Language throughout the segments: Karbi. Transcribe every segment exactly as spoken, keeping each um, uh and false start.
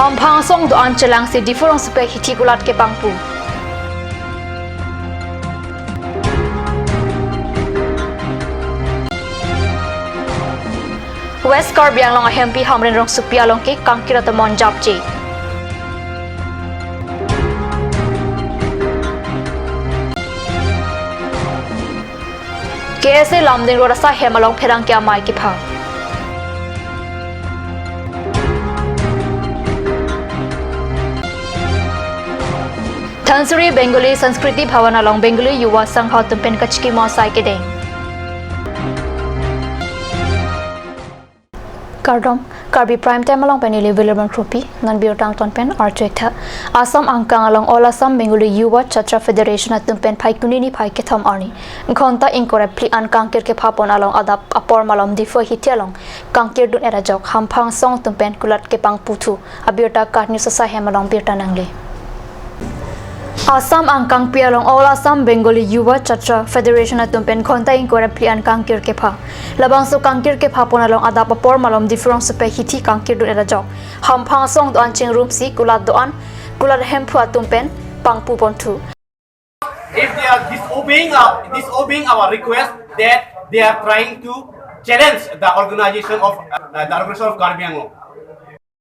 Hamphang asong do-an chelangsi Diphu rongsopi ahithi kulat kepangpu. West Karbi Anglong ahempi Hamren rongsopi along ke kangkir atomon japje. K S A Lumding Road asai hem along pherangke amei kepha. Dhansiri Bengali Sanskriti Bhavan along Bengali Yuva Sangha atum pen kachikimo asai kedeng. Kardom, Karbi Prime Time along pen neli William Kropi, non birta angton pen arju-ik tha. Assam angkang along All Assam Bengali Yuva Chhatra Federation atum pen Phaikuni niphai kethom arni ghonta ingkoi ra phli an kangkir kephapon along adap apor malom Diphu ahithi along kangkir dun-et ajok Hamphang asong atum pen kulat kepangpu thu abirta KAT News asai hem along birta nangle. Assam angkangpi along All Assam Bengali Yuva Chhatra Federation atum pen ghonta ingkoi ra phli an kangkir kepha. Labangso kangkir kephapon along adap apor malom Diphu rongsopi ahithi kangkir dun-et ajok Hamphang asong do-an chingrumsi kulat do-an, kulat hemphu atum pen pangpupon thu. If they are disobeying our, disobeying our request, that they are trying to challenge the organization of, uh, the organization of Karbi Anglong.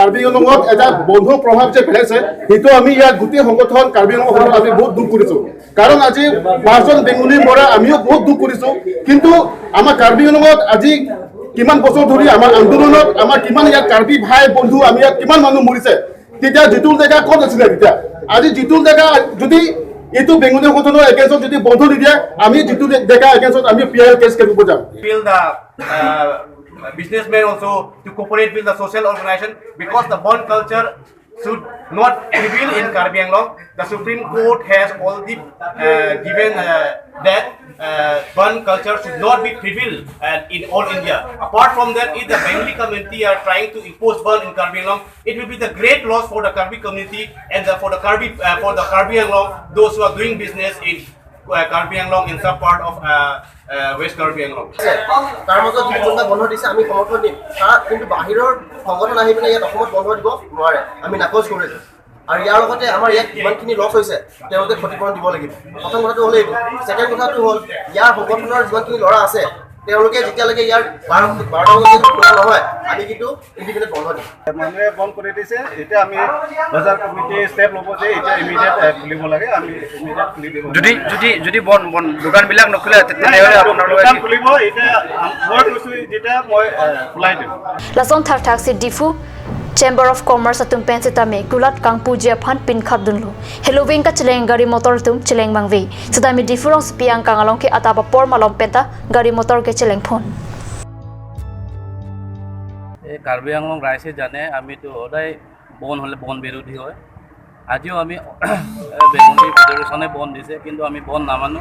Karbi আংলঙত এটা বন্ধ প্ৰভাৱ যে পেলাইছে, সেইটো আমি ইয়াত গোটেই সংগঠন, কাৰ্বি আংলং সংগঠন আমি বহুত দুখ কৰিছো। কাৰণ আজি পাঁচজন বেংগলীৰ পৰা আমিও বহুত দুখ কৰিছো। কিন্তু আমাৰ কাৰ্বি আংলঙত আজি কিমান বছৰ ধৰি আমাৰ আন্দোলনত আমাৰ কিমান ইয়াত কাৰ্বি ভাই বন্ধু আমি ইয়াত কিমান মানুহ মৰিছে, তেতিয়া যিটো জেগা ক'ত আছিলে? তেতিয়া আজি যিটো জেগা যদি এইটো বেংগলী সংগঠনৰ এগেইনষ্টত যদি বন্ধ নিদিয়ে, আমি যিটো জেগা এগেইনষ্টত আমি পি আই এল কেছ খেলিব যাম। Feel the, uh, businessmen also to cooperate with the social organization, because the Bandh culture should not prevail in Karbi Anglong. The Supreme Court has already, uh, given, uh, that, uh, Bandh culture should not be prevail, uh, in all India. Apart from that, if the Bengali community are trying to impose Bandh in Karbi Anglong, it will be the great loss for the Karbi community and the, for the Karbi, uh, for the Karbi Anglong, those who are doing business in, uh, Karbi Anglong, in some part of, uh, uh, West Karbi Anglong. আছে। তাৰ মাজত যদি কোনোবা বন্ধ দিছে, আমি সমৰ্থন দিম। তাৰ কিন্তু বাহিৰৰ সংগঠন আহি পিনে ইয়াত অসমত বন্ধ দিব নোৱাৰে, আমি নাকচ কৰিছোঁ। আৰু ইয়াৰ লগতে আমাৰ ইয়াত যিমানখিনি লছ হৈছে, তেওঁলোকে ক্ষতিপূৰণ দিব লাগিব। প্ৰথম কথাটো হ'ল এইটো। ছেকেণ্ড কথাটো হ'ল, ইয়াৰ সংগঠনৰ যিমানখিনি ল'ৰা আছে, তেওঁলোকে যেতিয়ালৈকে ইয়াৰ বাৰ, বাৰটা বজাত যদি খোলা নহয়, আমি কিন্তু ইণ্ডিপেণ্ডেণ্ট বন্ধ দিম। মানুহে বন্ধ কৰি দিছে, এতিয়া আমি বজাৰ কমিটিয়ে ষ্টেপ ল'ব যে এতিয়া ইমিডিয়েট, এ, খুলিব লাগে, আমি ইমিডিয়েট খুলি দিব। যদি, যদি, যদি বন্ধ, বন্ধ, দোকানবিলাক নোখোলে, তে-, নাই, তেনেহ'লে নাই, আপোনালোকে দোকান কি খুলিব, এতিয়া মই কৈছোঁ, যেতিয়া মই, এ, খোলাই দিম। Lason thakthak si Diphu Chamber of Commerce atum pen sitame kulat kangpuji aphan pinkhat dunlo. Heloving kacheleng gari motor atum cheleng vangve. Sitame Diphu rongsopi angkang along ke adap apor malom penta gari motor ke chelengphon. এই কাৰ্বি আংলং ৰাইজে জানে, আমিতো সদায় বন্ধ হ'লে বন্ধ বিৰোধী হয়। আজিও আমি, এ, বেংগলী ফেডাৰেশ্যনে বন্ধ দিছে, কিন্তু আমি বন্ধ নামানো।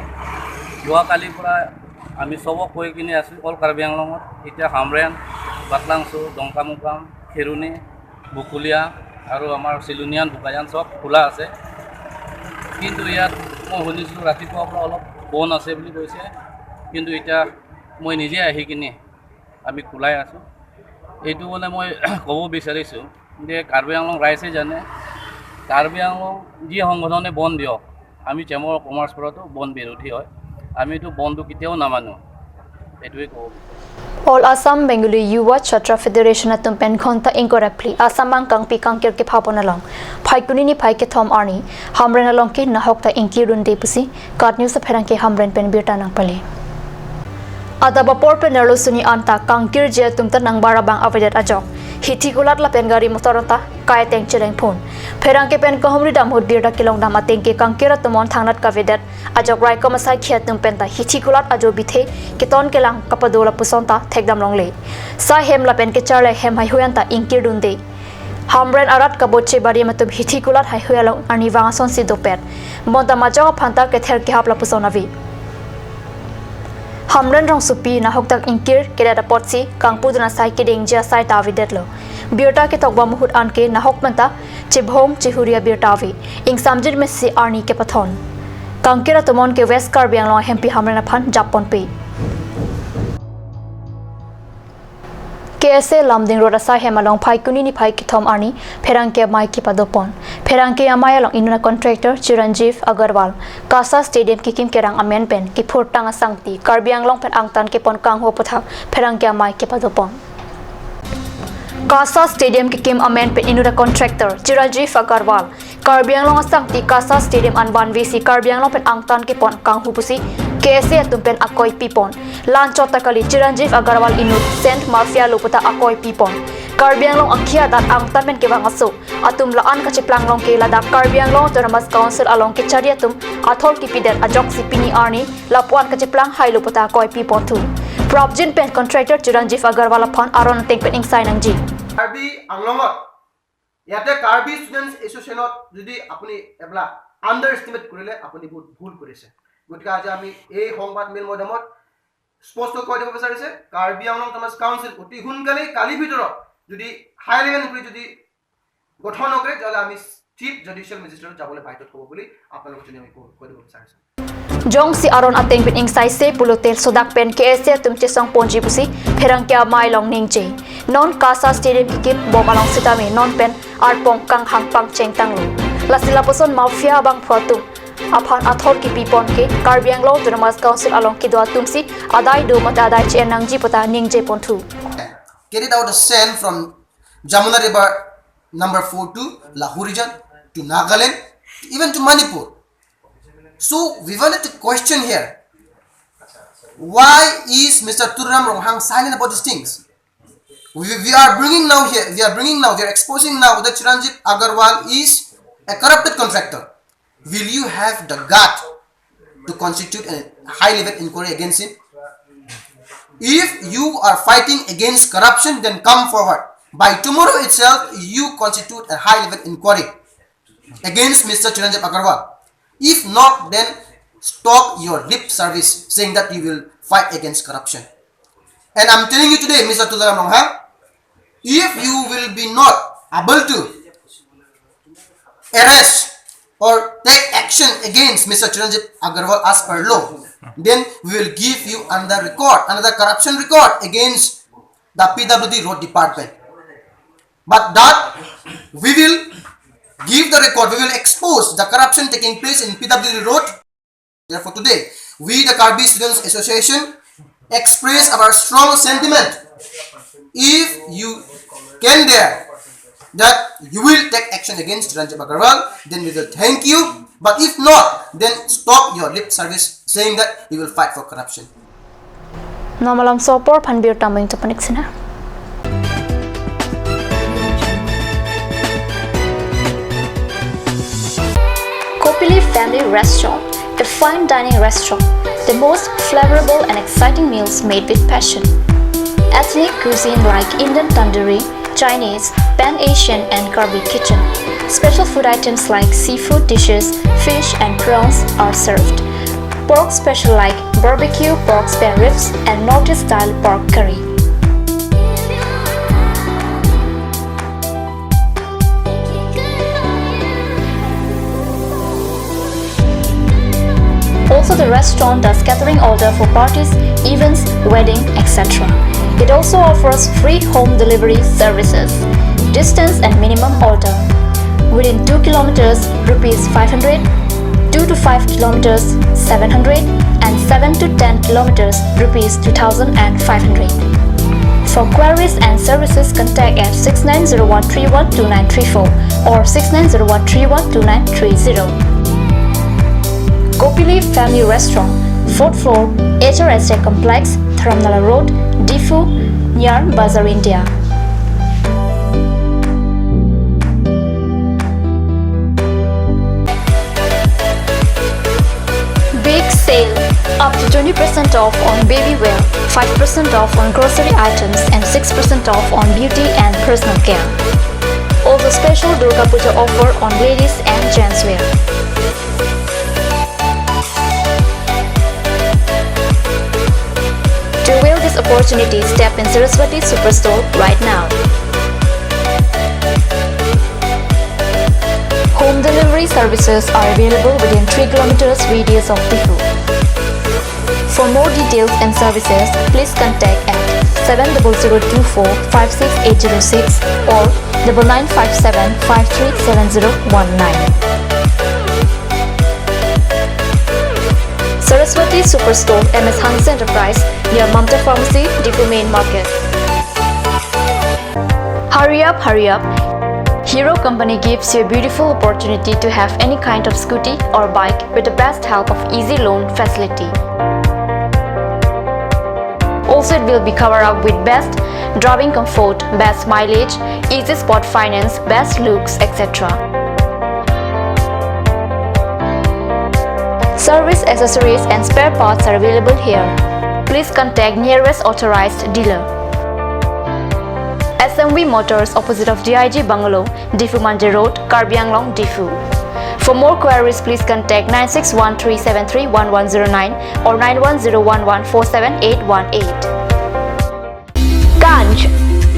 যোৱাকালিৰ পৰা আমি চবক কৈ কিনে আছোঁ, অল কাৰ্বি আংলঙত এতিয়া হামৰেণ, বাটলাংচু, ডংকামুকাম, খেৰণি, বকুলীয়া আৰু আমাৰ চিলনীয়ান, বোকাজান চব খোলা আছে। কিন্তু ইয়াত মই শুনিছোঁ ৰাতিপুৱাৰ পৰা অলপ বন্ধ আছে বুলি কৈছে, কিন্তু এতিয়া মই নিজে আহি কিনে আমি খোলাই আছোঁ। এইটো মানে মই ক'ব বিচাৰিছোঁ যে কাৰ্বি আংলং ৰাইজে জানে, কাৰ্বি আংলং যি সংগঠনে বন্ধ দিয়ক, আমি চেম্বাৰ অফ কমাৰ্চ পৰাতো বন্ধ বিৰোধী হয়, আমিতো বন্ধটো কেতিয়াও নামানো, এইটোৱে ক'ব বিচাৰিছোঁ। All Assam Bengali Yuva Chhatra Federation atum pen ghonta ingkoi ra phli Assam angkangpi kangkir kephapon along Phaikuni niphai kethom arni Hamren along ke nahokta ingkir dunde pusi KAT News apherangke Hamren pen birta nangpale. Adap apor pen nerlo suni anta kangkirji atum ta nangbar abang avedet ajok hithi kulat lapen gari motor anta kaiteng chelengphon. Pherangke pen kahumri dam ahut birta kelongdam ateng ke kangkir atomon thangnat kavedet ajok raikom asaikhi atum penta hithi kulat ajo bithe keton kelang kapado lapuson ta thekdam longle. Sai hem lapen kecharli ahem heihui anta ingkir dunde. Hamren arat kabotche barim atum hithi kulat heihui along arnivang asonsi dopet. Bonta majok aphanta kether kehap lapuson ave. Hamren rongsopi nahoktak ingkir kedet apotsi kangpudun asai kedengji asai ta avedetlo. Birta ketokbom ahut anke nahok penta chebhong chehuri abirta ave. Ingsamjin mesi arni kepathon. Kangkir atomon ke West Karbi Anglong ahempi Hamren aphan japponpe. K S A Lumding Road asai hem along Phaikuni niphai kethom arni pherangke amei kepadopon. Pherangke amei along inut a-contractor Chiranjeev Agarwal KASA Stadium kekim kerang amen pen kephurtang asangti Karbi Anglong pen angtan kepon kanghu aputhak pherangke amei kepadopon. KASA Stadium kekim amen pen inut a-contractor Chiranjeev Agarwal Karbi Anglong asangti KASA Stadium an vanvesi Karbi Anglong pen angtan kepon kanghu pusi K S A atum pen akoi pipon. La-anchot ta kali, Chiranjeev Agarwal inut Sand Mafia lo puta akoi pipon. Karbi Anglong akhei adat angtan pen kevang aso atum la-an kacheplang long ke ladak Karbi Anglong Autonomous Council along kechari atum athor kepidet ajoksi pini arni lapu-an kacheplang hai lo puta akoi piponthu. Prapjin pen contractor Chiranjeev Agarwal aphan aron ateng pen ingsai nangji. Karbi আংলঙত ইয়াতে কাৰ্বি ষ্টুডেণ্টছ এছ'চিয়েশ্যনত যদি আপুনি এইবিলাক under estimate কৰিলে, আপুনি বহুত ভুল কৰিছে। গতিকে আজি আমি এই সংবাদ মেল মাধ্যমত স্পষ্ট কৈ দিব বিচাৰিছে, কাৰ্বি আংলং অট'নমাছ কাউন্সিল অতি সোনকালে কালিৰ ভিতৰত যদি হাই লেভেল ইনকুৱাৰী যদি গঠন নকৰে, তেতিয়াহ'লে আমি চিফ জুডিচিয়েল মেজিষ্ট্ৰেটত যাবলৈ বাধ্যত হ'ব বুলি আপোনালোকক যদি আমি কৈ কৈ দিব বিচাৰিছোঁ। Jongsi aron ateng pen ingsaise pulote sodak pen K S A atum chesongponji pusi pherangke amei along ningje. Non KASA Stadium kekim bom along sitame non pen arpong kanghang pangcheng tanglo. Lasi lapuson mafia abangphu atum aphan athor kepipon ke Karbi Anglong Autonomous Council along kedo atumsi adai do mate adai che-en nangji puta ningjeponthu. Carried out a sand from Jamuna River number four to Lahorijan to Nagaland, even to Manipur. So we wanted to question here, why is Mister Tuliram Ronghang silent about these things? We, we are bringing now here, we are bringing now, we are exposing now that Chiranjeev Agarwal is a corrupted contractor. Will you have the gut to constitute a high level inquiry against him? If you are fighting against corruption, then come forward. By tomorrow itself, you constitute a high level inquiry against Mister Chiranjeev Agarwal. If not, then stop your lip service saying that you will fight against corruption. And I'm telling you today, Mister Tuliram Ronghang, if you will be not able to arrest or take action against Mister Chiranjeev Agarwal as per law, then we will give you another record, another corruption record against the P W D road department. But that we will give the record, we will expose the corruption taking place in P W D road. Therefore, today, we, the Karbi Students Association, express our strong sentiment. If you can dare that you will take action against Chiranjeev Agarwal, then we will thank you. But if not, then stop your lip service saying that you will fight for corruption. Nonmalom so apor aphan birta mo ingtopanik sina. Kopili Family Restaurant, a fine dining restaurant, the most flavorful and exciting meals made with passion. Ethnic cuisine like Indian tandoori, Chinese, Pan-Asian and Karbi kitchen. Special food items like seafood dishes, fish and prawns are served. Pork special like barbecue pork spare ribs and Northeast style pork curry. Also, the restaurant does catering order for parties, events, wedding, et cetera. It also offers free home delivery services. Distance and minimum order. Within two kilometers, rupees five hundred, two to five kilometers, seven hundred, and seven to ten kilometers, rupees two thousand five hundred. For queries and services, contact at six nine zero one three one two nine three four or six nine zero one three one two nine three zero. Kopili Family Restaurant, fourth floor, H R S A Complex, Dharamnala Road, Diphu, near Bazar India. Big sale! Up to twenty percent off on baby wear, five percent off on grocery items, and six percent off on beauty and personal care. Also, special Durga Puja offer on ladies and gents wear. To avail this opportunity, step in Saraswati Superstore right now. Home delivery services are available within three kilometers radius of Diphu. For more details and services, please contact at seven double zero two four five six eight zero six or double nine five seven five three seven zero one nine. Saraswati Superstore, M S Hanse Enterprise, near Mamta Pharmacy, Diphu Main Market. Hurry up, hurry up. Hero Company gives you a beautiful opportunity to have any kind of scooty or bike with the best help of easy loan facility. Also, it will be covered up with best driving comfort, best mileage, easy spot finance, best looks, et cetera. Service accessories and spare parts are available here. Please contact nearest authorized dealer. S M V Motors, opposite of D I G Bungalow, Diphu Manja Road, Karbi Anglong, Diphu. For more queries, please contact nine six one three seven three one one zero nine or nine one zero one one four seven eight one eight. Kanj.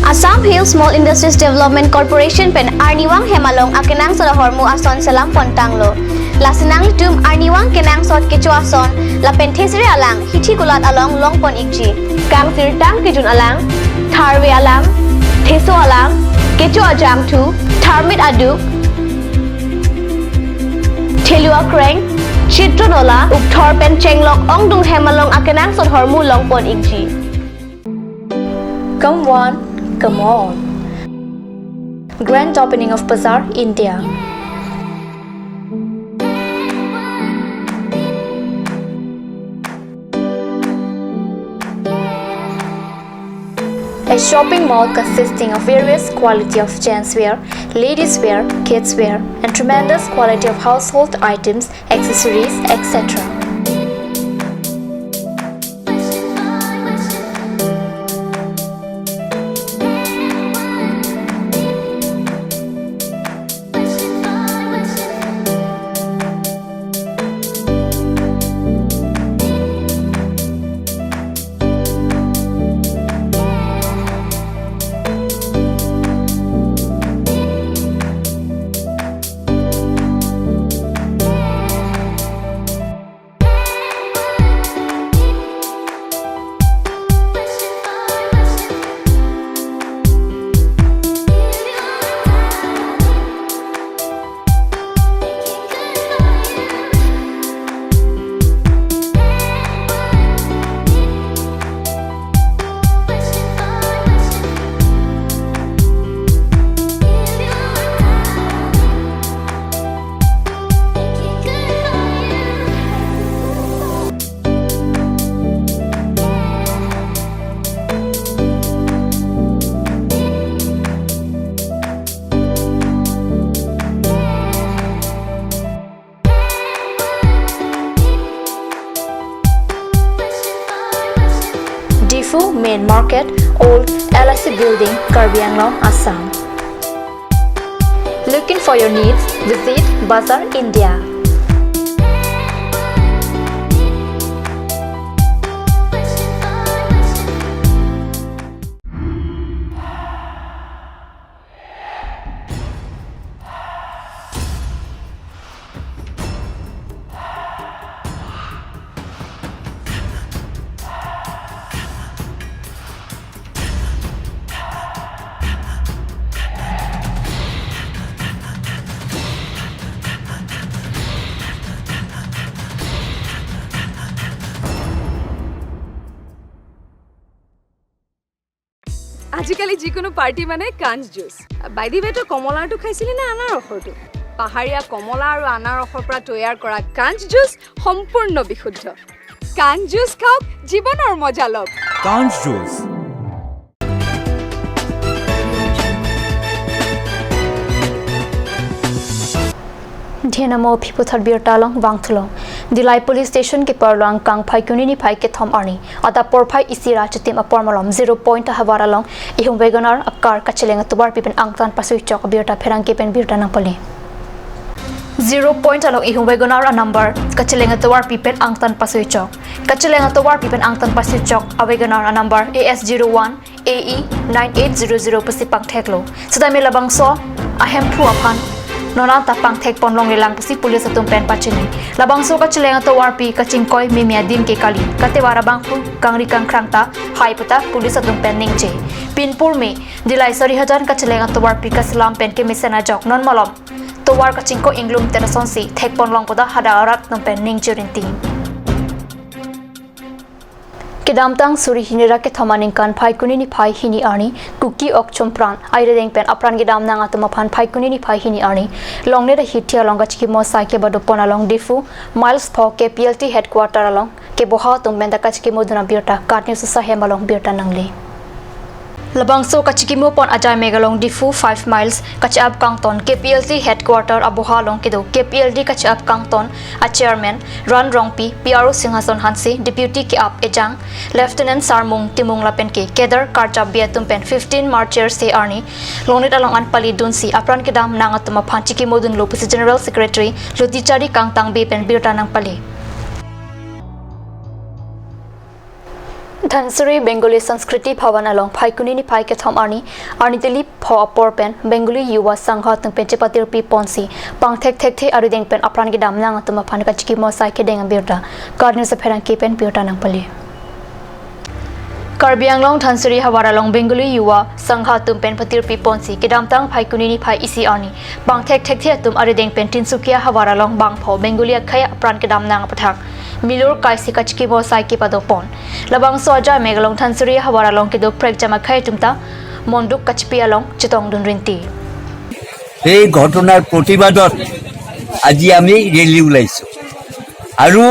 Assam Hill Small Industries Development Corporation pen arnivang hem along akenangsot ahormu ason selam pontanglo. Lasi nanglitum arnivang kenangsot kecho ason lapen thesere alang hithi kulat along longpon ikji. Kangsirtang kejun alang, tharve alang, theso alang, kecho ajangthu, tharmit aduk, thelu akreng, chitro nola, ukthor pen chenglok ongdung hem along akenangsot ahormu longpon ikji. Come one, come all. Grand opening of Bazaar, India. A shopping mall consisting of various quality of gents wear, ladies wear, kids wear, and tremendous quality of household items, accessories, et cetera. Diphu Main Market, Old L I C Building, Karbi Anglong, Assam. Looking for your needs? Visit Bazaar India. আজিকালি যিকোনো পাৰ্টি মানে কাঞ্জ juice. By the ৱে, তই কমলাৰটো খাইছিলি নে আনাৰসৰটো? পাহাৰীয়া কমলা আৰু আনাৰসৰ পৰা তৈয়াৰ কৰা কাঞ্জ জুচ সম্পূৰ্ণ বিশুদ্ধ। কাঞ্জ জুচ খাওক, জীৱনৰ মজা লওক। Kanj Juice. Dhenamo aphi puthot birta along vangthulo. Dillai Police Station keparlo angkang Phaikuni niphai kethom arni adap porphai isi ra chitim apor malom Zero Point ahavar along ihum WagonR akar kacheleng atovarpi pen angtan pasuichok abirta pherangke pen birta nangpale. Zero Point along ihum WagonR anumber kacheleng atovarpi pen angtan pasuichok. Kacheleng atovarpi pen angtan pasuichok a WagonR anumber A S zero one A E nine eight zero zero pusi pangtheklo. Sitame labangso ahemphu aphan non anta pangthek ponlonglelang pusi police atum pen pachini. Labangso kacheleng atovarpi kachingkoi mimi adim ke kali. Katevar abang pu kangri kangkrang ta hai puta police atum pen ningje. Pinpur me Dillai Sarihajan kacheleng atovarpi kaselam pen kemesen ajok non malom tovar kachingkoi inglum terasonsi thek ponlong puta hadak arat atum pen ningje rinti. Kedamtang suri hini ra kethom aningkan Phaikuni niphai hini arni Kuki ok chumpran arideng pen apran kedam nang atum aphan Phaikuni niphai hini arni longnit ahit thi along kachikimo asai kepado pon along Diphu Miles pho K P L T headquarter along keboha atum pen ta kachikimo dun abirta KAT News ahem along birta nangle. Labangso kachikimo pon ajai mek along Diphu five Miles kache-ap kangton K P L T headquarter aboha along kedo K P L T kache-ap kangton a chairman Ran Rongpi, P R O Singhason Hanse, Deputy ke-ap ejang Lieutenant Sarmung Timung lapen ke cadre karjap bi atum pen fifteen March Thursday arni longnit along an pali dunsi apran kedam nang atum aphan chikimo dunlo pusi General Secretary Lutichari Kangtang Bey pen birta nangpale. Dhansiri Bengali Sanskriti Bhavan along Phaikuni niphai kethom arni, arni Dillai pho apor pen Bengali Yuva Sangha atum pen chepatirpi ponsi pangthek thekthe arideng pen apran kedam nang atum aphan kachikimo asai kedeng abirta KAT News apherangke pen birta nangpale. Karbi Anglong Dhansiri havar along Bengali Yuva Sangha atum pen patirpi ponsi kedamtang Phaikuni niphai isi arni pangthek thekthe atum arideng pen Tinsukia havar along bangpho Bengali akhei apran kedam nang aputhak milur kaisi kachikimo asai kepado pon. Labangso ajai mek along Dhansiri havar along kedo prekjam akhei atum ta monduk kachipi along chetong dun rinti. সেই ঘটনাৰ প্ৰতিবাদত আজি আমি ৰেলী ওলাইছো আৰু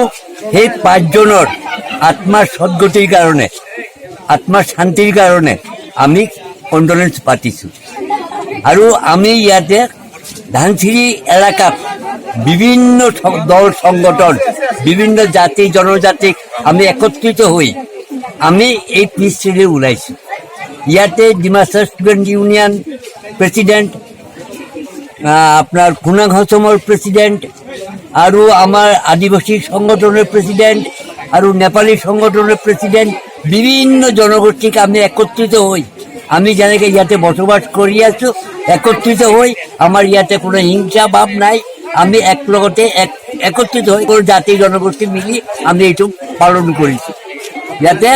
সেই পাঁচজনৰ আত্মাৰ সদগতিৰ কাৰণে, আত্মাৰ শান্তিৰ কাৰণে আমি কণ্ডলেঞ্চ পাতিছো। আৰু আমি ইয়াতে ধানচিৰি এলেকাত বিভিন্ন সং- দল সংগঠন, বিভিন্ন জাতি জনজাতিক আমি একত্ৰিত হৈ আমি এই পিচ ৰেলী ওলাইছো। ইয়াতে ডিমাচা ষ্টুডেণ্ট ইউনিয়ন প্ৰেচিডেণ্ট, আহ, আপোনাৰ কুনাং হচমৰ প্ৰেচিডেণ্ট আৰু আমাৰ আদিবাসী সংগঠনৰ প্ৰেচিডেণ্ট আৰু নেপালী সংগঠনৰ প্ৰেচিডেণ্ট, বিভিন্ন জনগোষ্ঠীক আমি একত্ৰিত হৈ, আমি যেনেকে ইয়াতে বসবাস কৰি আছো, একত্ৰিত হৈ আমাৰ ইয়াতে কোনো হিংসা ভাৱ নাই। আমি এক লগতে এক একত্ৰিত হৈ সকলো জাতি জনগোষ্ঠী মিলি আমি এইটো পালন কৰিছো, যাতে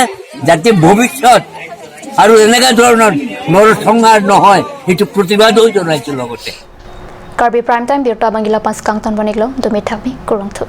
যাতে ভৱিষ্যত আৰু এনেকুৱা ধৰণৰ নৰসংহাৰ নহয়, সেইটো প্ৰতিবাদো জনাইছো। লগতে Karbi Prime Time birta abangke la-an pen kangton pon-iklo, dumi thakmi, kurvangthu.